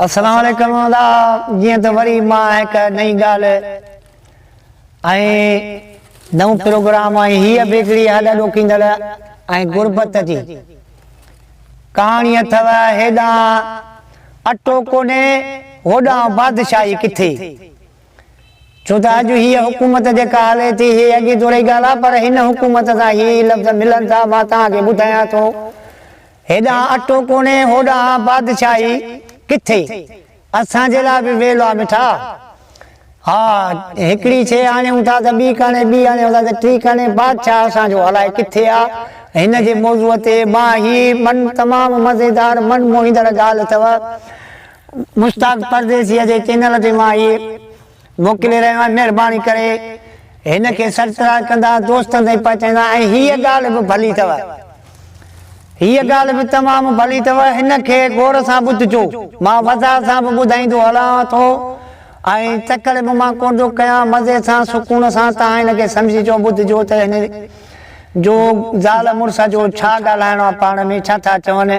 السلام عليڪم ادا جيئن ته وري مان هڪ نئين ڳالهه ۽ نئون پروگرام ۽ هيء به هڪڙي هڏ ڏوکيندڙ ۽ غربت جي ڪهاڻي اٿو هيڏانهن اٽو ڪونهي هوڏانهن بادشاهي ڪٿي ڇو ته اڄ هيء حڪومت جيڪا هلي ٿي هي اڳي دور جي ڳالهه آهي پر هن حڪومت سان هي لفظ ملن ٿا مان توهان کي ٻڌايان ٿو هيڏانهن اٽو ڪونهي هوڏانهن بادشاهي ڪٿي؟ اسان جي لاء به ويل آ مٺا. ها هڪڙي شيء آڻيون ٿا ته ٻي ڪانهي، ٻي آڻيون ٿا ته ٽي ڪانهي، بادشاهه اسان جو الائي ڪٿي آ؟ هن جي موضوع تي مان هي من تمام مزيدار من موهيندڙ ڳالهه اٿو. مشتاق پرديسيء جي چينل تي مان هي موڪلي رهيو آهيان مهرباني ڪري هن کي سبسڪرائب ڪندا دوستن تائين پهچائيندا ۽ هيء ڳالهه به ڀلي اٿو هيء ڳالهه به تمام ڀلي اٿو هن کي غور سان ٻڌجو مان وضاحت سان به ٻڌائيندو هلان ٿو ۽ تڪڙ به مان ڪونه ٿو ڪيان مزي سان سڪون سان توهان هن کي سمجهجو ٻڌجو ته هن جو زال مڙس جو ڇا ڳالهائڻو آهي پاڻ ۾ ڇا ٿا چون.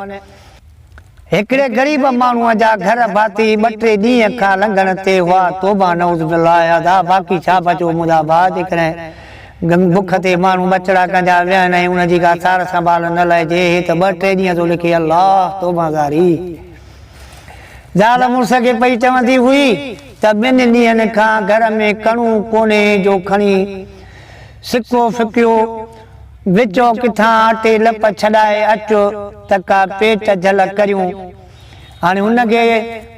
هڪڙي غريب ماڻهوء جا گهر ڀاتي ٻه ٽي ڏينهن کان لنگهڻ تي هئا. توبه نعوذ بالله ادا باقي ڇا بچيو منهنجا ڀاء جيڪڏهن بک تي ماڻهو ٻچڙا ڪنهن جا ويهن ۽ ان جي ڪا سار سنڀال نه لهجي هي ته ٻه ٽي ڏينهن ٿو لکي الله توبه زاري. زال مڙس کي پئي چوندي هئي ته ٻن ڏينهن کان گهر ۾ ڪڻو ڪونهي جو کڻي سڪو ڦڪيو وچو ڪٿان اٽي لپ ڇڏائي اچ ته ڪا پيٽ جهل ڪريون. هاڻي هن کي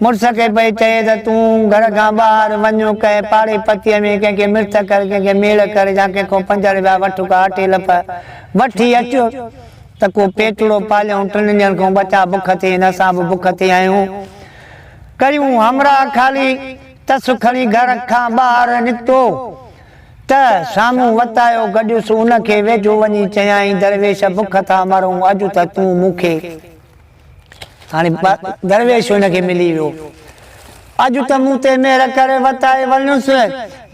مڙس کي پئي چئي ته تون گهر کان ٻاهر وڃ ڪنهن پاڙي پتيء ۾ ڪنهن کي مرٿ ڪر ڪنهن کي ميڙ ڪر يا ڪنهن کان پنج رپيا وٺ ڪا اٽي لپ وٺي اچ ته ڪو پيٽڙو پاليون ٽن ڏينهن کان ٻچا بک تي آهن اسان به بک تي آهيون ڪريون همراهه خالي تس کڻي گهر کان ٻاهر نڪتو. ته سامهون وتايو گڏيس، ان کي ويجهو وڃي چيائين، درويش بک ٿا مرون، اڄ ته تون مون کي. هاڻي درويش هن کي ملي ويو. اڄ ته مون تي مهر ڪر وتائي وڃس،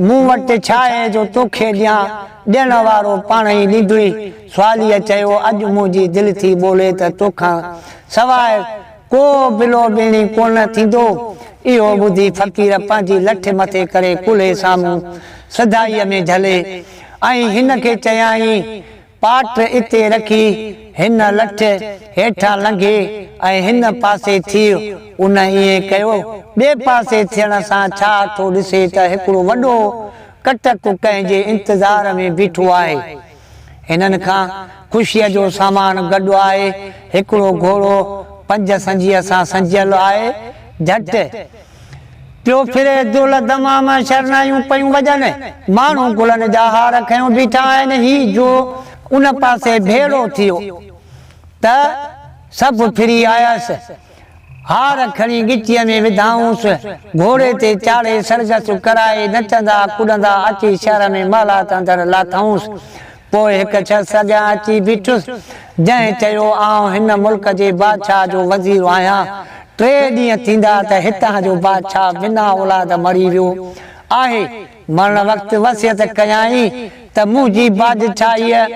مون وٽ ڇاهي جو توکي ڏيان، ڏيڻ وارو پاڻهئي ڏيندوئي. سواليء چيو، اڄ منهنجي دل ٿي ٻولي ته توکان سواء ڪو بلو ٻيڻي ڪونه ٿيندو. اهو ٻڌي فقير پنهنجي لٺ مٿي ڪري ڪلهي سامهون سڌائيء ۾ جهلي ۽ هن کي چيائين، پاٽ اتي رکي هن لٺ هيٺان لنگهي ۽ هن پاسي ٿيء. ان ائين ڪيو. ٻئي پاسي ٿيڻ سان ڇا ٿو ڏسي ته هڪڙو وڏو ڪٽڪ ڪنهن جي انتظار ۾ بيٺو آهي. هنن کان خوشيء جو سامان گڏ آهي. هڪڙو گهوڙو پنج سنجيء سان سنجيل آهي. جهٽ پيو ڦري، دهل دمام ۽ شرنايون پيون وڄن. ماڻهو گلن جا هار کنيو بيٺا آهن. هي جو ان پاسي ڀيڙو ٿيو ته سڀ ڦري آيس. هار کڻي ڳچيء ۾ وڌائونس، گهوڙي تي چاڙهي سرگس ڪرائي نچندا ڪڏندا اچي شهر ۾ محلات اندر لاٿائونس. پوء هڪ شخص اڳيان اچي بيٺس، جنهن چيو، آئون هن ملڪ جي بادشاهه جو وزير آهيان. ٽي ڏينهن ٿيندا ته هتان جو بادشاهه بنا اولاد مري ويو آهي. مرڻ وقت وصيت ڪيائين ته منهنجي بادشاهيء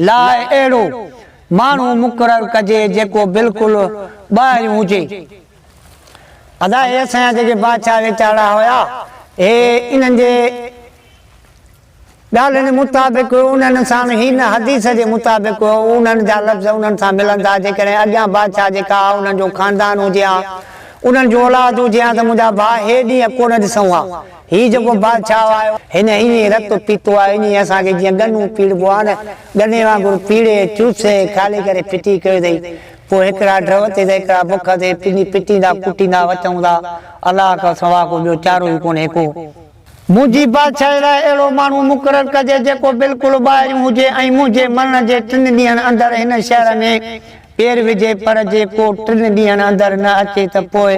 لاء اهڙو. ماڻهو مقرر ڪجي جيڪو بلڪل ٻاهريون هجي. ادا هي اسان جا جيڪي بادشاهه ويچارا هيا هي انهن جي ڳالهين مطابق انهن سان هن حديث جي مطابق انهن جا لفظ انهن سان ملن ٿا جيڪڏهن اڳيان بادشاهه جيڪا انهن جو خاندان هجي ها انهن جو اولاد هجي ها ته منهنجا ڀاء هي ڏينهن ڪونه ڏسون ها. هي جيڪو بادشاهه آيو، هن ائين رت پيتو آهي، ائين اسان کي جيئن ڳنو پيڙبو آهي نه، ڳني وانگر پيڙي، چوسي، خالي ڪري ڦٽي ڪيو اٿئي. پوء هڪڙا ڍؤ تي ته هڪڙا بک تي پني پٽيندا ڪٽيندا وتون ٿا. الله کان سوا ڪو ٻيو چارو ئي ڪونهي ڪو. منهنجي بادشاهي لاء اهڙو ماڻهو مقرر ڪجي، جيڪو بلڪل ٻاهريون هجي ۽ منهنجي مرڻ جي ٽن ڏينهن اندر هن شهر ۾ پير وجهي پر جي ڪو ٽن ڏينهن اندر نه اچي ته پوء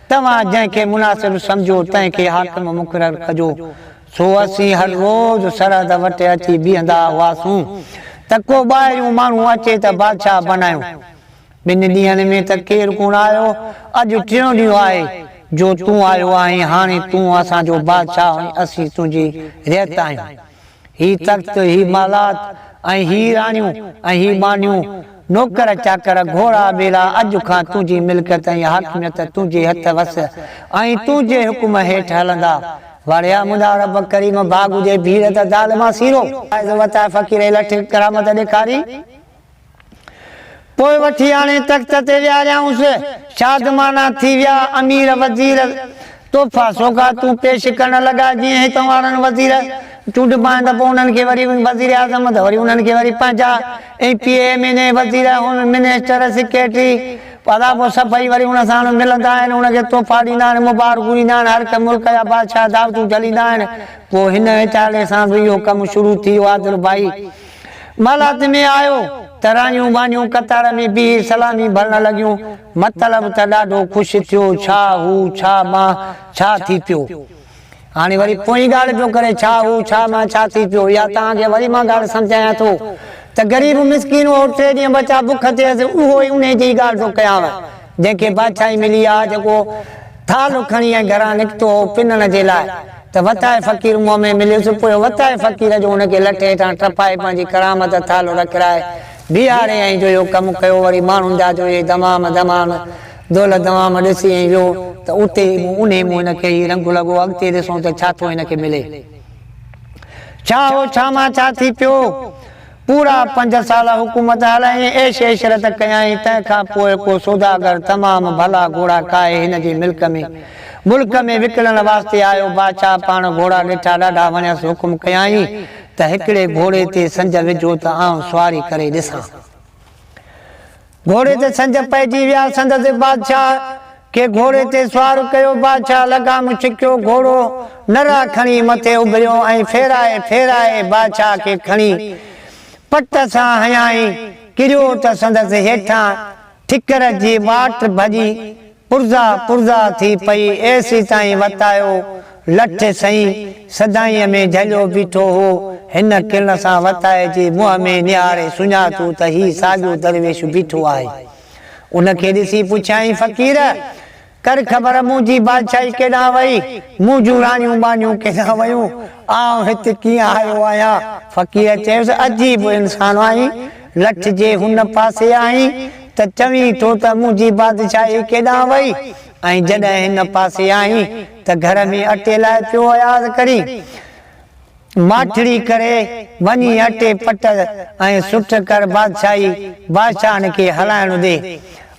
توهان جنهن کي مناسب سمجهو تنهن کي حاڪم مقرر ڪجو. سو اسين هر روز سرحد وٽ اچي بيهندا هئاسون ته ڪو ٻاهريون ماڻهو اچي ته بادشاهه بنايون. ٻن ڏينهن ۾ ته ڪير ڪونه آيو، اڄ ٽيون ڏينهن آهي جو تون آيو آهين، هاڻي تون اسان جو بادشاهه ۽ اسين تنهنجي رعيت آهيون. هي تخت، هي محلات ۽ هي راڻيون ۽ هي ٻانهيون نوڪر چاڪر، گهوڙا ٻيلا اڄ کان تنهنجي ملڪيت ۽ حاڪميت تنهنجي هٿ وس ۽ تنهنجي حڪم هيٺ هلندا. وڙهيا منهنجا رب ڪريم ڀاڳ هجي ڀيڙ ته دال مان سيرو. فائز وتاء فقير هي لٺ ڪرامت ڏيکاري. پوء وٺي آڻي تخت تي ويهاريائونس. شادمانا ٿي ويا امير وزير تحفا سوغاتون پيش ڪرڻ لڳا. جيئن هتان وارن وزير چونڊبا آهن ته پوء انهن کي وري وزيراعظم ته وري انهن کي وري پنهنجا M P A, M N A, وزير، منسٽر، سيڪريٽري ادا پوء سڀئي وري ان ساڻ ملندا آهن، ان کي تحفا ڏيندا آهن، مبارڪون ڏيندا آهن، هر هڪ ملڪ جا بادشاهه دعوتون جهليندا آهن. پوء هن ويچاري سان به اهو ڪم شروع ٿي ويو. عادل ڀائي محلات ۾ آيو ته راڻيون ٻانهيون قطار ۾ بيهي سلامي ڀرڻ لڳيون. مطلب ته ڏاڍو خوش ٿيو، ڇا هو، ڇا مان، ڇا ٿي پيو. هاڻي وري پوئين ڳالهه پيو ڪري، ڇا هو، ڇا مان، ڇا ٿي پيو. اها توهان کي وري مان ڳالهه سمجهايان ٿو ته غريب مسڪين اهو ٽي ڏينهن ٻچا بک تي هيس، اهو ئي انهي جي ئي ڳالهه ٿو ڪيانو، جنهن کي بادشاهي ملي آ، جيڪو ٿالهه کڻي ۽ گهران نڪتو هو پنڻ جي لاء ته وتائي فقير منهن ۾ مليس، پوء وتائي فقير جو هن کي لٺ هيٺان ٽپائي پنهنجي ڪرامت ٿالهه رکرائي بيهاري ۽ جو اهو ڪم ڪيو وري ماڻهن جا جو اهي دمام دمان دولهه دوام ڏسي ۽ ويو ته اتي ئي مون انهي مون هن کي هي رنگ لڳو اڳتي ڏسون ته ڇا ٿو هن کي ملي. ڇا هو ڇا مان ڇا ٿي پيو. پورا پنج سال حڪومت هلايائين عيش عشرت ڪيائين تنهن کان پوء ڪو سوداگر تمام ڀلا گهوڙا ڪاهي هن جي ملڪ ۾ ملڪ ۾ وڪڻڻ واسطي آيو بادشاهه پاڻ گهوڙا ڏٺا ڏاڍا وڻيس حڪم ڪيائين ته هڪڙي گهوڙي تي سنج وجهو ته آئون سواري ڪري ڏسان. گهوڙي تي سنج پئجي ويا. سندس بادشاهه کي گهوڙي تي سوار ڪيو. بادشاهه لغام ڇڪيو، گهوڙو نرا کڻي مٿي اڀريو ۽ ڦيرائي ڦيرائي بادشاهه کي کڻي پٽ سان هنيائين. ڪريو ته سندس هيٺان ٺڪر جي واٽ ڀڄي پرزا پرزا ٿي پئي، ايسيتائين وتايو لٺ سئين سدائينء ۾ جهليو بيٺو هو. هن ڪرڻ سان وتائي جي منهن ۾ نهاري سڃاتو ته هي ساڳيو درويش بيٺو آهي. ان کي ڏسي پڇيائين، فقير! ڪر خبر منهنجي بادشاهي ڪيڏانهن وئي؟ منهنجون راڻيون ٻانهيون ڪيڏانهن ويون؟ آئون هت ڪيئن آيو آهيان؟ فقير چيس، عجيب انسان آهين، لٺ جي هن پاسي آهين ته چوين ٿو ته منهنجي بادشاهي ڪيڏانهن وئي ۽ جڏهن هن پاسي آهين ته گهر ۾ اٽي لاء پيو اياز ڪرين. ماٺڙي ڪري وڃي اٽي پٽ ۽ سٺ ڪر بادشاهي بادشاهن کي هلائڻ ڏي.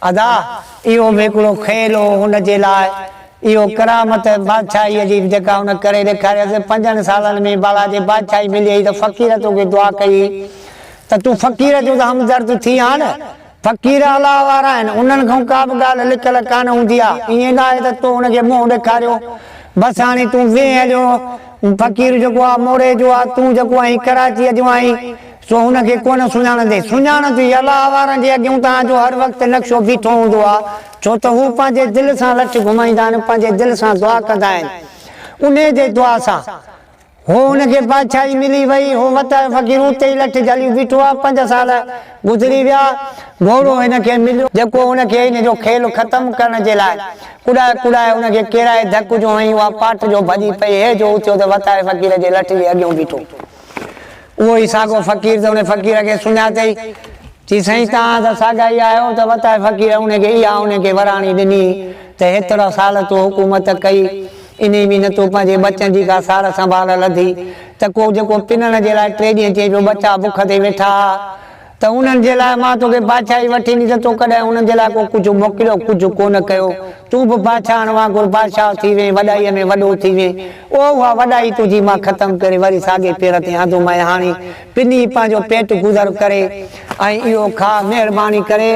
ادا! اهو به هڪڙو کيل هو هن جي لاء. اهو ڪرامت بادشاهيء جي جيڪا هن ڪري ڏيکاريس. پنجن سالن ۾ بالا جي بادشاهي ملي هئي ته فقير توکي دعا ڪئي هئي ته تون فقير جو ته همدرد ٿي ها نه. فقير الله وارا آهن، انهن کان ڪا به ڳالهه لڪل ڪانه هوندي آ. ائين نه آهي ته تو هن کي منهن ڏيکاريو، بس هاڻي تون ويهه هليو. فقير جيڪو آ موري جو آ، تون جيڪو آهين ڪراچيء جو آهين، سو هن کي ڪونه سڃاڻندين. سڃاڻندين، الله وارن جي اڳيون توهان جو هر وقت نقشو بيٺو هوندو آ، ڇو ته هو پنهنجي دل سان لٺ گهمائيندا آهن، پنهنجي دل سان دعا ڪندا آهن. انهيء جي دعا سان. هو هن کي بادشاهي ملي وئي. هو وتايو فقير اتي ئي لٺ جهليون بيٺو آ. پنج سال گذري ويا. گهوڙو هن کي مليو. جيڪو هن کي هن جو کيل ختم ڪرڻ جي لاء ڪڏائي ڪڏائي هن کي ڪيرائي ڌڪ جو هنئي اها پاٽ جو ڀڄي پئي. هي جو اٿيو ته وتائي فقير جي لٺ جي اڳيون بيٺو. اهو ئي ساڳو فقير ته ان فقير کي سڃاتئي. چي سائين توهان ته ساڳا ئي آهيو ته وتائي فقير ان کي اها ان کي وراڻي ڏني ته هيترا سال تو حڪومت ڪئي. انهيء ۾ نه تو پنهنجي ٻچن جي ڪا سار سنڀال لڌي ته ڪو جيڪو پنڻ جي لاء ٽي ڏينهن چئين پيو ٻچا بک تي ويٺا ها ته انهن جي لاء مان توکي بادشاهي وٺي ڏني ته تو ڪڏهن انهن جي لاء ڪو ڪجهه موڪليو ڪجهه ڪونه ڪيو تون به بادشاهن وانگر بادشاهه ٿي وئين وڏائيء ۾ وڏو ٿي وئين او اها وڏائي تنهنجي مان ختم ڪري وري ساڳئي پير تي آندومانء هاڻي پني پنهنجو پيٽ گذر ڪري ۽ اهو کاء مهرباني ڪري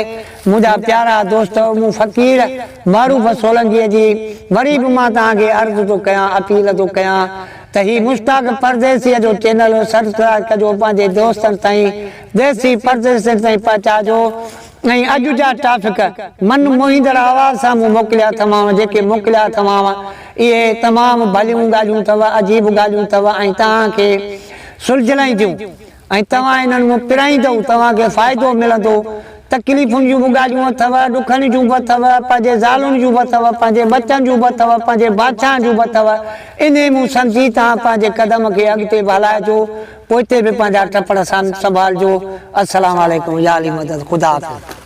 منهنجا پيارا دوستؤ مون فقير معروف سولنگيء جي وري به مان توهان کي عرض ٿو ڪيان اپيل ٿو ڪيان ته هي مشتاق پرديسيء جو چينل سبسڪرائب ڪجو پنهنجي دوستن تائين ديسي پرديسين تائين پهچائجو ۽ اڄ جا ٽاپڪ من موهيندڙ آواز سان مون موڪليا اٿمانو جيڪي موڪليا اٿمانو اهي تمام ڀليون ڳالهيون اٿو عجيب ڳالهيون اٿو ۽ توهان کي سلجهلائينديون ۽ توهان انهن مان پرائيندؤ، توهان کي فائدو ملندو. تڪليفن جون به ڳالهيون اٿو، ڏکن جون به اٿو، پنهنجي زالن جون به اٿو، پنهنجي ٻچن جون به اٿو، پنهنجي بادشاهن جون به اٿو. انهي مون سمجهي توهان پنهنجي قدم کي اڳتي به هلائجو، پوئتي به پنهنجا ٽپڙ سنڀالجو. السلام عليڪم يا علي مدد. خدا حافظ.